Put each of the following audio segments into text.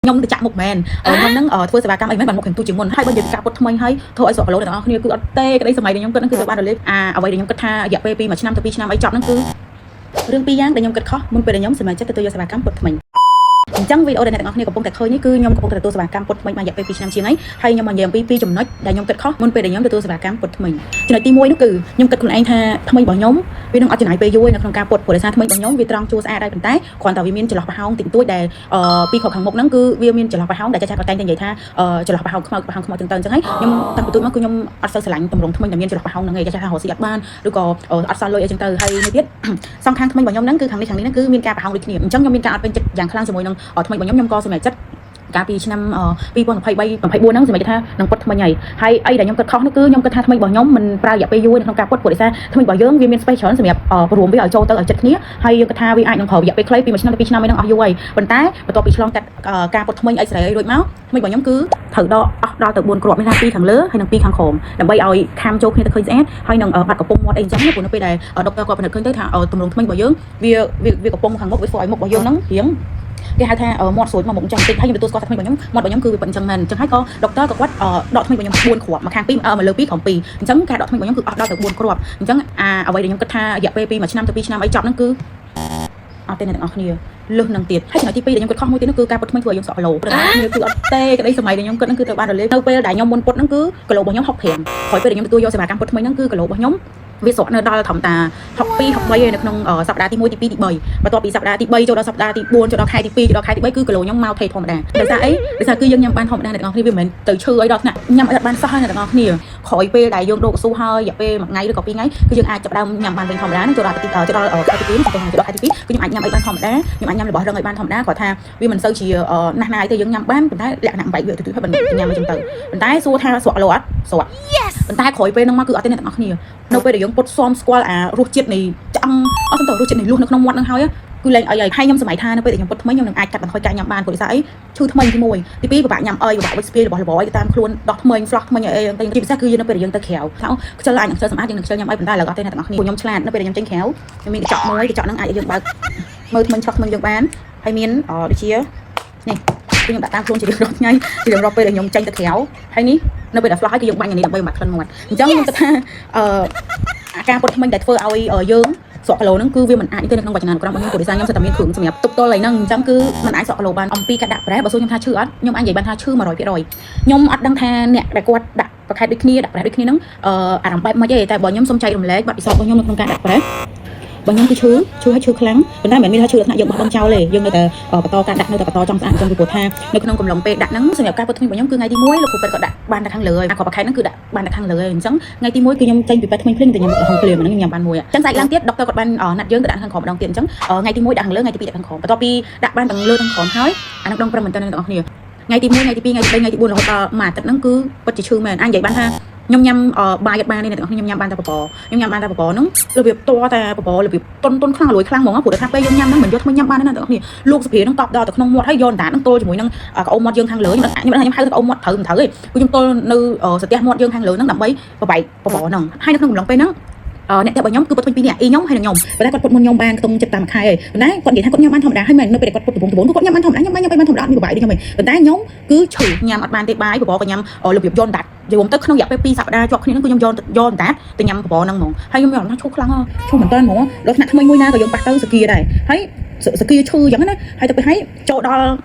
ខ្ញុំទៅចាក់មុខមែនខ្ញុំហ្នឹងធ្វើសេវាកម្មអីមែនបានមុខខ្ញុំទូជាងមុនហើយបើនិយាយពីការពត់ធ្មេញហើយធ្វើឲ្យស្រកគីឡូអ្នកនរគ្នាគឺអត់ទេក្តីសម័យដែលខ្ញុំគិតហ្នឹងគឺទៅបានរលាយអាអ្វីដែលខ្ញុំគិតថារយៈពេលពី1ឆ្នាំទៅ2ឆ្នាំអីចប់ហ្នឹងគឺរឿងពីរយ៉ាងដែលខ្ញុំគិតខុសមុនពេលដែលខ្ញុំសម្រេចចិត្តទទួលយកសេវាកម្មពត់ធ្មេញអញ្ចឹងវីដេអូដែលអ្នកទាំងអស់គ្នាកំពុងតែឃើញនេះគឺខ្ញុំកំពុងតែទទួលសេវាកម្មពត់ធ្មេញបានរយៈពេល2ឆ្នាំជាងហើយហើយខ្ញុំមកនិយាយអំពីពីរចំណុចដែលខ្ញុំគិតខុសមុនពេលដែលខ្ញុំទទួលសេវាកម្មពត់ធ្មេញចំណុចទី1នោះគឺខ្ញុំគិតខ្លួនឯងថាធ្មេញរបស់ខ្ញុំវានឹងអត់ចំណាយពេលយូរឯនៅក្នុងការពត់ព្រោះដោយសារធ្មេញរបស់ខ្ញុំវាត្រង់ជួរស្អាតដែរប៉ុន្តែគ្រាន់តែវាមានចន្លោះប្រហោងតិចតួចដែលពីគ្រាប់ខាងមុខហ្នឹងគឺវាមានចន្លោះប្រហោងដែលចាស់ៗគាត់តែងតែនិយាយថាចន្លោះប្រហោងខ្មៅប្រហោងខ្មៅទាំងទៅអញ្ចឹងហើយខ្ញុំតាំងពីទូចមកគឺខ្ញុំអត់សូវស្រឡាញ់ទម្រង់ធ្មេញដែលមានចន្លោះប្រហោងហ្នឹងឯងចាស់ៗថារកស៊ីអត់បានឬក៏អត់សល់លុយអីចឹងទៅហើយមួយទៀត សងខាងធ្មេញរបស់ខ្ញុំហ្នឹងគឺខាងនេះខាងនេះហ្នឹងគឺមានការប្រហោងដូចគ្នាអញ្ចឹងខ្ញុំមានការអត់ពេញចិត្តយ៉ាងខ្លាំងជាមួយនឹងធ្មេញរបស់ខ្ញុំខ្ញុំក៏សម្រេចចិត្តកាលពីឆ្នាំ2023 24ហ្នឹងសម្រាប់ថានឹងពត់ធ្មេញហើយហើយអីដែលខ្ញុំគិតខុសនោះគឺខ្ញុំគិតថាធ្មេញរបស់ខ្ញុំមិនប្រើរយៈពេលយូរនៅក្នុងការពត់ព្រោះដោយសារធ្មេញរបស់យើងវាមាន space ច្រើនសម្រាប់ព្រមវាឲ្យចូលទៅឲ្យចិត្តគ្នាហើយយើងគិតថាវាអាចនឹងប្រើរយៈពេលខ្លីពី1ឆ្នាំទៅ2ឆ្នាំអីហ្នឹងអស់យូរហើយប៉ុន្តែបន្ទាប់ពីឆ្លងកាត់ការពត់ធ្មេញ X-ray រួចមកធ្មេញរបស់ខ្ញុំគឺត្រូវដកអស់ដល់ទៅ4គ្រាប់មានថា2ខាងលើហើយនិង2ខាងក្រោមដើម្បីឲ្យខាំចូលគ្នាទៅឃើញស្អាតហើយនឹងបាត់កំពុងមាត់អីអញ្ចឹងណាព្រោះនៅពេលដែលដុកទ័រគាត់ពិនិត្យឃើញទៅថាទម្រង់ធ្មេញរបស់យើងវាវាកំពុងខាងមុខវាធ្វើឲ្យមុខរបស់យើងហ្នឹងរៀងគេហៅថាមាត់ស្រួចមកមុខចឹងតិចហើយខ្ញុំទទួលស្គាល់ថាធ្មេញរបស់ខ្ញុំមាត់របស់ខ្ញុំគឺវាប៉ុណ្្ចឹងមែនអញ្ចឹងហើយក៏ដុកទ័រក៏គាត់ដកធ្មេញរបស់ខ្ញុំ4គ្រាប់មកខាង2មកលើ2ក្រោម2អញ្ចឹងការដកធ្មេញរបស់ខ្ញុំគឺអស់ដល់ទៅ4គ្រាប់អញ្ចឹងអាអ្វីដែលខ្ញុំគិតថារយៈពេលពី1ឆ្នាំទៅ2ឆ្នាំអីចប់ហ្នឹងគឺអត់ទេអ្នកទាំងអស់គ្នាលើសនឹងទៀតហើយចំណុចទី2ដែលខ្ញុំគិតខុសមួយទៀតនោះគឺការពត់ធ្មេញធ្វើឲ្យយើងស្រកគីឡូព្រោះគ្នាគឺអត់ទេក្តីសម័យដែលខ្ញុំគិតហ្នឹងគឺទៅបានរលាយនៅពេលដែលខ្ញុំមុនពត់ហ្នឹងគឺគីឡូរបស់ខ្ញុំ65ក្រោយពេលដែលខ្ញុំទទួលយកសេវាកម្មពត់ធ្មេញហ្នឹងគឺគីឡូរបស់ខ្ញុំវាស្រកនៅដល់ត្រឹមតា62 63ឯនៅក្នុងសប្តាហ៍ទី1ទី2ទី3បន្ទាប់ពីសប្តាហ៍ទី3ចូលដល់សប្តាហ៍ទី4ចូលដល់ខែទី2ចូលដល់ខែទី3គឺគីឡូខ្ញុំមកថេធម្មតាដោយសារអីដោយសារគឺយើងញ៉ាំបានធម្មតាអ្នកទាំងអស់គ្នាវាមិនមែនទៅឈឺអីដល់ថ្នាក់ញ៉ាំអត់បានសោះហើយអ្នកទាំងអស់គ្នាក្រោយពេលដែលយើងដូរកស៊ូហើយរយៈពេល1ថ្ងៃឬក៏2ថ្ងៃគឺយើងអាចចាប់ដើមញ៉ាំបានវិញធម្មតាចូលដល់ទីចូលដល់ខែទី2ចូលដល់ខែទី2គឺខ្ញុំអាចញ៉ាំអីបានធម្មតាខ្ញុំអាចញ៉ាំរបស់រឹងអីបានធម្មតាគាត់ថាវាមិនសូវជាណាស់ណាយទេយើងញ៉ាំបានប៉ុន្តែលក្ខណៈបែកវាទៅទៅហើយញ៉ាំអីចឹងទៅប៉ុន្តែសួរថាស្រកគីឡូអត់ស្រកប៉ុន្តែក្រោយពេលហ្នឹងមកគឺអត់ទេអ្នកទាំងអស់គ្នានៅពេលដែលយើងពុតស៊ាំស្គាល់អារសជាតិនៃឆ្អឹងអត់សំទោសរសជាតិនៃលួសនៅក្នុងមាត់ហ្នឹងហើយគឺលែងអីហើយហើយខ្ញុំសម័យថានៅពេលដែលខ្ញុំពុតធ្មេញខ្ញុំនឹងអាចកាត់បន្ថយការញ៉ាំបានព្រោះដោយសារអីឈឺធ្មេញទី1ទី2ពិបាកញ៉ាំអីពិបាកវិចស្ពាយរបស់របរអីទៅតាមខ្លួនដោះធ្មេញ flush ធ្មេញអីអីទៅជាពិសេសគឺយើងនៅពេលដែលយើងទៅក្រៅថាខ្ជិលអាចនឹងខ្ជិលសម្អាតយើងនឹងខ្ជិលញ៉ាំអីប៉ុន្តែឥឡូវអត់ទេអ្នកទាំងអស់គ្នាខ្ញុំឆ្លាតនៅពេលដែលខ្ញុំចេញក្រៅខ្ញុំមានកញ្ចក់មួយកញ្ចក់ហ្នឹងអាចឲ្យយើងបើកមើលធ្មេញឆ្លោះធ្មេញយើងបានហើយមានដូចជានេះគឺខ្ញុំដាក់តាមខ្លួនជារៀងរាល់ថ្ងៃជារៀងរាល់ពេលដែលខ្ញុំចេញទៅក្រៅហើយនេះនៅពេលដែល flush ហើយគឺយើងបាញ់អានេះដើម្បីមកក្លិនមាត់អញ្ចឹងខ្ញុំគិតថាអាការពត់ធ្មេញដែលធ្វើឲ្យយើងស្រកគីឡូហ្នឹងគឺវាមិនអាចទេនៅក្នុងវចនានុក្រមរបស់ខ្ញុំព្រោះដោយសារខ្ញុំសិតតែមានគ្រឿងសម្រាប់ទប់ទល់អីហ្នឹងអញ្ចឹងគឺមិនអាចស្រកគីឡូបានអំពីការដាក់ប្រេះបើសួរខ្ញុំថាឈឺអត់ខ្ញុំអាចនិយាយបានថាឈឺ100%ខ្ញុំអត់ដឹងថាអ្នកដែលគាត់ដាក់ប្រខែតដូចគ្នាដាក់ប្រេះដូចគ្នាហ្នឹងអារម្មណ៍បែបម៉េចទេតែបើខ្ញុំសុំចែករំលែកបទពិសោធន៍របស់ខ្ញុំនៅក្នុងការដាក់ប្រេះបើខ្ញុំគឺឈឺឈឺហើយឈឺខ្លាំងប៉ុន្តែមិនមែនមានថាឈឺដល់ថ្នាក់យើងបោះបង់ចោលទេយើងនៅតែបន្តការដាក់នៅតែបន្តចង់ស្អាតអញ្ចឹងពីព្រោះថានៅក្នុងកំឡុងពេលដាក់ហ្នឹងសម្រាប់ការពត់ធ្មេញរបស់ខ្ញុំគឺថ្ងៃទី1លោកគ្រូពេទ្យក៏ដាក់បានតែខាងលើហើយអាគ្រាប់ប្រខែហ្នឹងគឺដាក់បានតែខាងលើហើយអញ្ចឹងថ្ងៃទី1គឺខ្ញុំចេញពីពេទ្យធ្មេញភ្លាមតែខ្ញុំហងភ្លាមហ្នឹងខ្ញុំញ៉ាំបានមួយអញ្ចឹងស្អែកឡើងទៀតដុកទ័រគាត់បានណាត់យើងទៅដាក់ខាងក្រោមម្ដងទៀតអញ្ចឹងថ្ងៃទី1ដាក់ខាងលើថ្ងៃទី2ដាក់ខាងក្រោមបន្ទាប់ពីដាក់បានទាំងលើទាំងក្រោមហើយអានឹងដងប្រឹងមែនតើអ្នកទាំងអស់គ្នាថ្ងៃទី1ថ្ងៃទី2ថ្ងៃទី3ថ្ងៃទី4រហូតដល់មួយអាទិត្យហ្នឹងគឺពិតជាឈឺមែនអាចនិយាយបានថាខ្ញុំញ៉ាំបាយអត់បានទេអ្នកទាំងអស់គ្នាខ្ញុំញ៉ាំបានតែបបរខ្ញុំញ៉ាំបានតែបបរហ្នឹងរបៀបតតែបបររបៀបតុនតុនខ្លាំងលួយខ្លាំងហ្មងព្រោះថាពេលយើងញ៉ាំហ្នឹងមិនយកធ្មេញញ៉ាំបានទេណាអ្នកទាំងអស់គ្នាលោកសភាហ្នឹងតបដល់ទៅក្នុងមាត់ហើយយកអណ្ដាតហ្នឹងទល់ជាមួយនឹងក្អោមាត់យើងខាងលើខ្ញុំខ្ញុំខ្ញុំហៅទៅក្អោមាត់ត្រូវមិនត្រូវទេគឺខ្ញុំទល់នៅសទះមាត់យើងខាងលើហ្នឹងដើម្បីបបែកបបរហ្នឹងហើយនៅក្នុងកំឡុងពេលហ្នឹងអ្នកតែរបស់ខ្ញុំគឺពុតធ្មេញពីរនាក់អ៊ីខ្ញុំហើយនឹងខ្ញុំប៉ុន្តែគាត់ពុតមុនខ្ញុំបានខ្ទង់ចិត្តតាមមួយខែឯងប៉ុន្តែគាត់និយាយថាគាត់ញ៉ាំបានធម្មតាហើយមែននៅពេលដែលគាត់ពុតដំបងដំបងគឺគាត់ញ៉ាំបានធម្មតាញ៉ាំបានញ៉ាំបានធម្មតាអត់មានពិបាកដូចខ្ញុំឯងប៉ុន្តែខ្ញុំគឺឈឺញ៉ាំអត់បានទេបាយបបរក៏ញ៉ាំរបៀបយន់ដាច់យល់ទៅក្នុងរយៈពេល2សប្តាហ៍ជាប់គ្នាហ្នឹងគឺខ្ញុំយកយកដាច់ទៅញ៉ាំបបរហ្នឹងហ្មងហើយខ្ញុំមានអារម្មណ៍ថាឈឺខ្លាំងឈឺមែនតើហ្មងដល់ថ្នាក់ធ្មេញមួយណាក៏យើងប៉ះទៅសគាដែរហើយសគាឈឺអញ្ចឹងណាហើយទៅពេលហើយចូលដ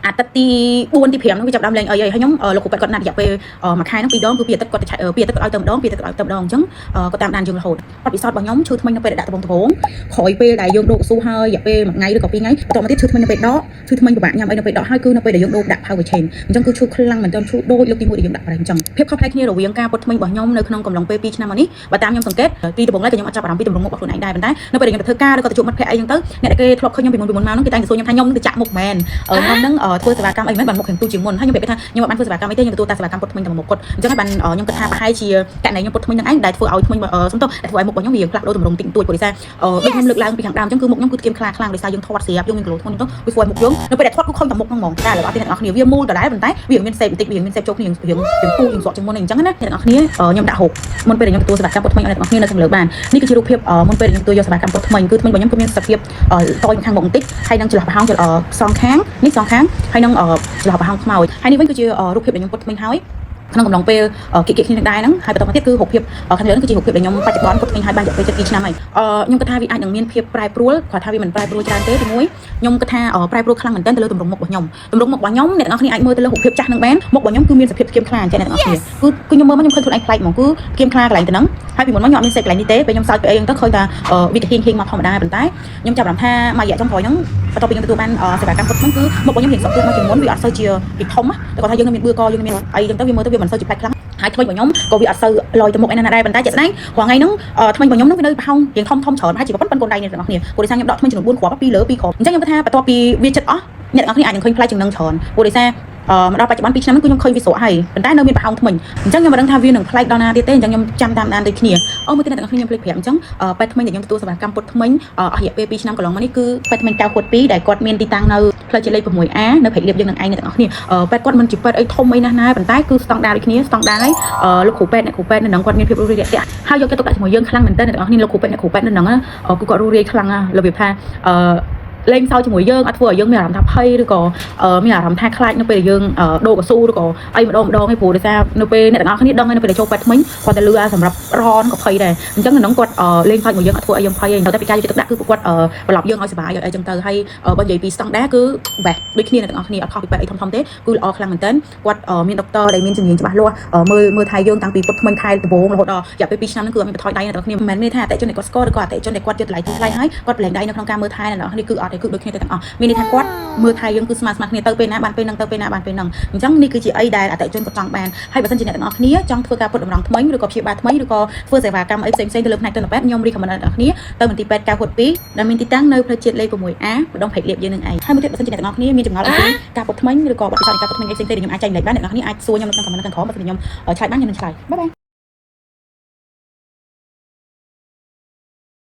ល់អាទិត្យទី4ទី5ហ្នឹងវាចាប់ដើមលែងអីហើយខ្ញុំលោកគ្រូពេទ្យគាត់ណាត់រយៈពេលមួយខែហ្នឹងពីរដងគឺពីអាទិត្យគាត់ទៅពីអាទិត្យគាត់ឲ្យទៅម្ដងពីអាទិត្យគាត់ឲ្យទៅម្ដងអញ្ចឹងគាត់តាមដានយើងរហូតបទពិសោធន៍របស់ខ្ញុំឈឺធ្មេញនៅពេលដែលដាក់ដំបងដំបងក្រោយពេលដែលយើងដូរកស៊ូហើយរយៈពេលមួយថ្ងៃឬក៏ពីរថ្ងៃបន្ទាប់មកទៀតឈឺធ្មេញនៅពេលដកឈឺធ្មេញពិបាកញ៉ាំអីនៅពេលដកហើយគឺនៅពេលដែលយើងដូរដាក់ power chain អញ្ចឹងគឺឈឺខ្លាំងមែនទែនឈឺដូចលើកទី1ដែលយើងដាក់ប្រេងអញ្ចឹងភាពខុសប្លែកគ្នារវាងការពត់ធ្មេញរបស់ខ្ញុំនៅក្នុងកំឡុងពេល2ឆ្នាំមកនេះបើតាមខ្ញុំសង្កេតទីដំបូងឡើយក៏ខ្ញុំអត់ចាប់អារម្មណ៍ពីទម្រង់មុខរបស់ខ្លួនឯងដែរប៉ុន្តែនៅពេលដែលខ្ញុំទៅធ្វើការឬក៏ទៅជួបមិត្តភក្តិអីចឹងទៅអ្នកដែលគេធ្លាប់ឃើញខ្ញុំពីមុនពីមុនមកហ្នឹងគេតែងតែសួរខ្ញុំថាខ្ញុំទៅចាក់មុខមែនខ្ញុំហ្នឹងធ្វើសេវាកម្មអីមែនបានមុខខ្ញុំទូជាងមុនហើយខ្ញុំប្រាប់គេថាខ្ញុំអត់បានធ្វើសេវាកម្មអីទេខ្ញុំទទួលតែសេវាកម្មពត់ធ្មេញតែមួយមុខគាត់អញ្ចឹងហើយបានខ្ញុំគិតថាប្រហែលជាករណីខ្ញុំពត់ធ្មេញហ្នឹងឯងដែលធ្វើឲ្យធ្មេញសំទោសដែលធ្វើឲ្យមុខរបស់ខ្ញុំវាផ្លាស់ប្ដូរទម្រង់តិចតួចព្រោះដោយសារដូចខ្ញុំលើកឡើងពីខាងដើមអញ្ចឹងគឺមុខខ្ញុំគឺធៀមខ្លាខ្លាំងដោយសារយើងធាត់ស្រាប់យើងមានគីឡូធ្ងន់ទៅវាធ្វើឲ្យមុខយើងនៅពេលដែលធាត់គឺខុញតែមុខហ្នឹងហ្មងតែឥឡូវអត់ទេអ្នកនរគ្នាវាមូលដដែលប៉ុន្តែវាមានសេពបន្តិចវាមានសេពចូលគ្នារៀងរៀងពូរៀងស្រកជាងមុនអញ្ចឹងណាអ្នកនរគ្នាខ្ញុំដាក់រូបមុនពេលដែលខ្ញុំទទួលសេវាកម្មពត់ធ្មេញឲ្យអ្នកនរគ្នានៅខាងលើបាននេះគឺជារូបភាពមុនពេលដែលខ្ញុំទទួលយកសេវាកម្មពត់ធ្មេញគឺធ្មេញរបស់ខ្ញុំគឺមានសភាពតូចខាងមុខបន្តិចហើយនឹងចន្លោះប្រហោងសងខាងនេះសងខាង ហើយនឹងចន្លោះប្រហោងខ្មោចហើយនេះវិញគឺជារូបភាពដែលខ្ញុំពត់ធ្មេញហើយក្នុងកំឡុងពេលគៀកៗគ្នានឹងដែរហ្នឹងហើយបន្តមកទៀតគឺរូបភាពខាងលើហ្នឹងគឺជារូបភាពដែលខ្ញុំបច្ចុប្បន្នពត់ធ្មេញហើយបានរយៈពេលជិត2ឆ្នាំហើយខ្ញុំគិតថាវាអាចនឹងមានភាពប្រែប្រួលគាត់ថាវាមិនប្រែប្រួលច្រើនទេទីមួយខ្ញុំគិតថាប្រែប្រួលខ្លាំងមែនទែនទៅលើទម្រង់មុខរបស់ខ្ញុំទម្រង់មុខរបស់ខ្ញុំអ្នកទាំងអស់គ្នាអាចមើលទៅលើរូបភាពចាស់នឹងបានមុខរបស់ខ្ញុំគឺមានសភាពគៀមខ្លាអញ្ចឹងអ្នកទាំងអស់គ្នាគឺគឺខ្ញុំមើលមកខ្ញុំឃើញខ្លួនឯងប្លែកហ្មងគឺគៀមខ្លាកន្លែងទៅហ្នឹងហើយពីមុនមកខ្ញុំអត់មានសេកកន្លែងនេះទេពេលខ្ញុំសើចពេលអីហ្នឹងទៅឃើញថាវាកហៀងហៀងមកធម្មតាប៉ុន្តែខ្ញុំចាប់អារម្មណ៍ថាមួយរយៈចុងក្រោយហ្នឹងបន្ទាប់ពីខ្ញុំទទួលបានសេវាកម្មគាត់ហ្នឹងគឺមុខរបស់ខ្ញុំរៀងសក់ទួមកជាងមុនវាអត់សូវជាពីធំតែគាត់ថាយើងនៅមានបឿកយើងមានអីចឹងទៅវាមើលទៅវាមិនសូវជាប្លែកខ្លាំងហើយធ្មេញរបស់ខ្ញុំក៏វាអត់សូវលយទៅមុខអីណាដែរប៉ុន្តែជាក់ស្ដែងរាល់ថ្ងៃហ្នឹងធ្មេញរបស់ខ្ញុំហ្នឹងវានៅប្រហោងរៀងធំធំច្រើនប្រហែលជាប៉ុណ្ណឹងកូនដៃនេះទាំងអស់គ្នាព្រោះដោយសារខ្ញុំដកធ្មេញចំនួន4គ្រាប់ពីលើ2គ្រាប់អញ្ចឹងខ្ញុំគិតថាបន្ទាប់ពីវាចិត្តអស់អ្នកទាំងអស់គ្នាអាចនឹងឃើញប្លែកជាងនឹងច្រើនព្រោះដោយសារអឺមកដល់បច្ចុប្បន្ន2ឆ្នាំហ្នឹងគឺខ្ញុំឃើញវាស្រកហើយប៉ុន្តែនៅមានប្រហោងធ្មេញអញ្ចឹងខ្ញុំមិនដឹងថាវានឹងប្លែកដល់ណាទៀតទេអញ្ចឹងខ្ញុំចាំតាមដានដូចគ្នាអូមួយទៀតអ្នកទាំងអស់គ្នាខ្ញុំភ្លេចប្រាប់អញ្ចឹងពេទ្យធ្មេញដែលខ្ញុំទទួលសេវាកម្មពត់ធ្មេញអស់រយៈពេល2ឆ្នាំកន្លងមកនេះគឺពេទ្យធ្មេញ9ខួត2ដែលគាត់មានទីតាំងនៅផ្លូវជាតិលេខ 6A នៅព្រែកលៀបយើងនឹងឯងអ្នកទាំងអស់គ្នាពេទ្យគាត់មិនជាពេទ្យអីធំអីណាស់ណាប៉ុន្តែគឺស្តង់ដារដូចគ្នាស្តង់ដារហើយលោកគ្រូពេទ្យអ្នកគ្រូពេទ្យនៅនឹងគាត់មានភាពរួសរាយរាក់ទាក់ហើយយកចិត្តទុកដាក់ជាមួយយើងខ្លាំងមែនទែនអ្នកទាំងអស់គ្នាលោកគ្រូពេទ្យអ្នកគ្រូពេទ្យនៅនឹងគឺគាត់រួសរាយខ្លាំងណាស់របៀបថាលេងសើចជាមួយយើងអត់ធ្វើឲ្យយើងមានអារម្មណ៍ថាភ័យឬក៏មានអារម្មណ៍ថាខ្លាចនៅពេលដែលយើងដូរកស៊ូឬក៏អីម្ដងម្ដងឯងព្រោះដោយសារនៅពេលអ្នកទាំងអស់គ្នាដឹងហើយនៅពេលដែលចូលពេទ្យធ្មេញគាត់តែលឺអាសម្រាប់រនក៏ភ័យដែរអញ្ចឹងនៅនឹងគាត់លេងសើចមួយយើងអត់ធ្វើឲ្យយើងភ័យឯងតែពីការយកចិត្តទុកដាក់គឺពួកគាត់ប្រឡប់យើងឲ្យសុបាយឲ្យអីចឹងទៅហើយបើនិយាយពីស្តង់ដាគឺបេះដូចគ្នាអ្នកទាំងអស់គ្នាអត់ខុសពីពេទ្យអីធំៗទេគឺល្អខ្លាំងមែនទែនគាត់មានដុកទ័រដែលមានជំនាញច្បាស់លាស់មើលមើលថែយើងតាំងពីពត់ធ្មេញខែដំបូងរហូតដល់រយៈពេល2ឆ្នាំហ្នឹងគឺអត់មានបន្ថយដៃអ្នកទាំងអស់គ្នាមិនមែនមានថាអតិជនដែលគាត់ស្គាល់ឬក៏អតិជនដែលគាត់យកតម្លៃធូរថ្លៃហើយគាត់ប្រឡែងដៃនៅក្នុងការមើលថែអ្នកទាំងអស់គ្នាគឺអត់ទេគឺដូចគ្នាទៅទាំងអស់មានន័យថាគាត់មើលថែយើងគឺស្មើស្មើគ្នាទៅពេលណាបានពេលហ្នឹងទៅពេលណាបានពេលហ្នឹងអញ្ចឹងនេះគឺជាអីដែលអតិជនគាត់ចង់បានហើយបើសិនជាអ្នកទាំងអស់គ្នាចង់ធ្វើការពត់តម្រង់ធ្មេញឬក៏ព្យាបាលធ្មេញឬក៏ធ្វើសេវាកម្មអីផ្សេងៗទៅលើផ្នែកទន្តពេទ្យខ្ញុំ recommend អ្នកទាំងអស់គ្នាទៅមន្ទីរពេទ្យ942ដែលមានទីតាំងនៅផ្លូវជាតិលេខ 6A ម្ដុំព្រែកលៀបយើងនឹងឯងហើយមួយទៀតបើសិនជាអ្នកទាំងអស់គ្នាមានចម្ងល់អំពីការពត់ធ្មេញឬក៏បទពិសោធន៍នៃការពត់ធ្មេញអីផ្សេងៗដែលខ្ញុំអាចចែករំលែកបានអ្នកទាំងអស់គ្នាអាចសួរខ្ញុំនៅក្នុង comment ខាងក្រោមបើសិនជាខ្ញុំឆ្លើយបានខ្ញុំនឹងឆ្លើយ bye bye.